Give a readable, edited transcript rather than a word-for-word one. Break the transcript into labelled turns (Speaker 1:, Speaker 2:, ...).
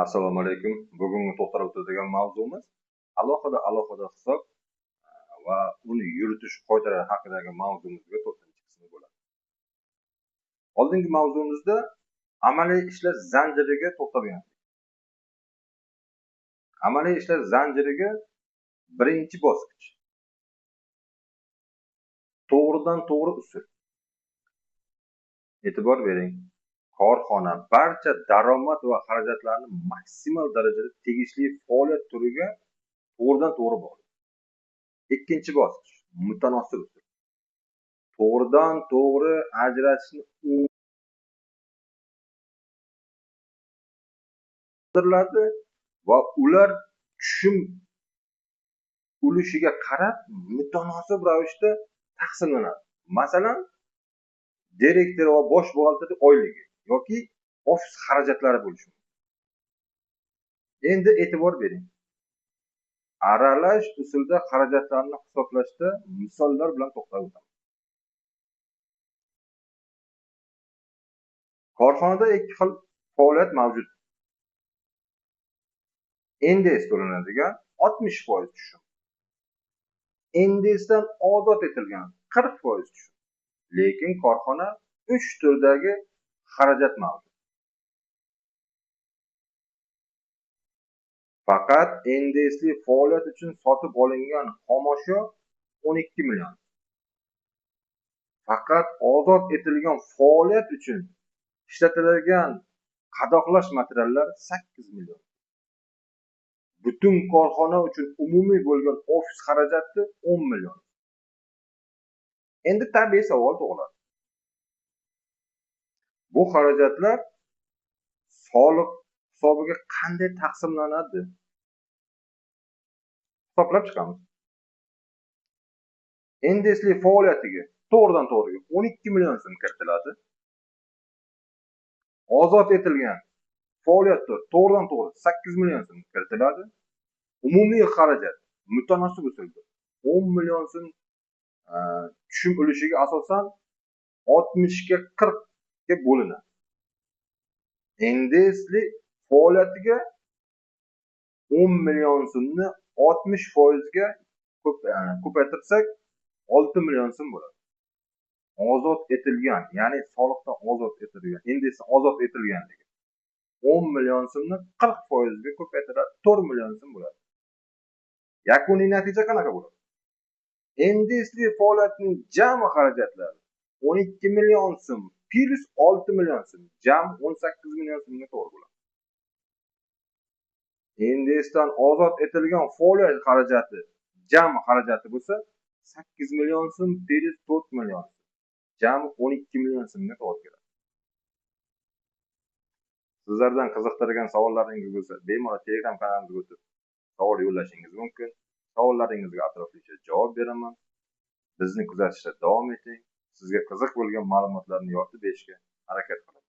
Speaker 1: Assalomu alaykum. Bugungi to'xtalib o'tadigan mavzumiz alohida hisob va uni yuritish qoidalari haqidagi mavzumizga 4-qismi bo'ladi. Oldingi mavzumizda amaliy ishlar zanjiriga to'xtalgan. Amaliy ishlar zanjiriga birinchi bosqich to'g'ridan to'g'ri usul. E'tibor bering. Korxona barcha daromad va xarajatlarni maksimal darajada tegishli faoliyat turiga to'g'ridan to'g'ri bog'laydi. Ikkinchi bosqich mutanosib usul. To'g'ridan to'g'ri ajratishni o'ndiradi va ular tushum ulushiga qarab mutanosib ravishda taqsimlanadi. Masalan, direktor va bosh buxgalter oyligi yoki ofis xarajatlari bo'lishi mumkin. Endi e'tibor bering. Aralash usulda xarajatlarni hisoblashda misollar bilan to'xtalib o'tamiz. Korxonada ikki xil faoliyat mavjud. NDS to'lanadigan 60% tushum. NDSdan ozod etilgan 40% tushum. Lekin korxona 3 turdagi xarajat mavjud. Faqat NDSli faoliyat uchun sotib olingan xomashyo 12 million. Faqat ozod etilgan faoliyat uchun ishlatiladigan qadoqlash materiallar 8 million. Butun korxona uchun umumiy bo'lgan ofis xarajati 10 million. Endi tabiiy savol tug'iladi. Bu xarajatlar soliq hisobiga qanday taqsimlanadi? Hisoblab chiqamiz. NDSli faoliyatiga to'g'ridan to'g'riga 12 million so'm kiritiladi. Ozod etilgan faoliyatda to'g'ridan to'g'ri 8 million so'm kiritiladi. Umumiy xarajat mutanosib usulda 10 million so'm tushum ulushiga asosan 60 ga 40 ga bo'linadi. NDSli faoliyatiga 10 million so'mni 60% ga ko'paytirsak 6 million so'm bo'ladi. Ozod etilgan, ya'ni soliqdan ozod etilgan, NDSdan ozod etilganligi 10 million so'mni 40% ga ko'paytiradi, 4 million so'm bo'ladi. Yakuniy natija qanaqa bo'ladi? NDSli faoliyatning jami xarajatlari 12 million so'm plus 6 million so'm, jami 18 million so'mga to'g'ri bo'ladi. NDSdan ozod etilgan faoliyat xarajati jami xarajati bo'lsa 8 million so'm plus 4 million so'm, jami 12 million so'mga to'g'ri keladi. Sizlardan qiziqtirgan savollaringiz bo'lsa, bemalol Telegram kanalimizga o'tib savol yo'llashingiz mumkin. Savollaringizga atroflicha javob beraman. Bizni kuzatishda davom eting. Sizga qiziq bo'lgan ma'lumotlarni yoritib berishga harakat qilaman.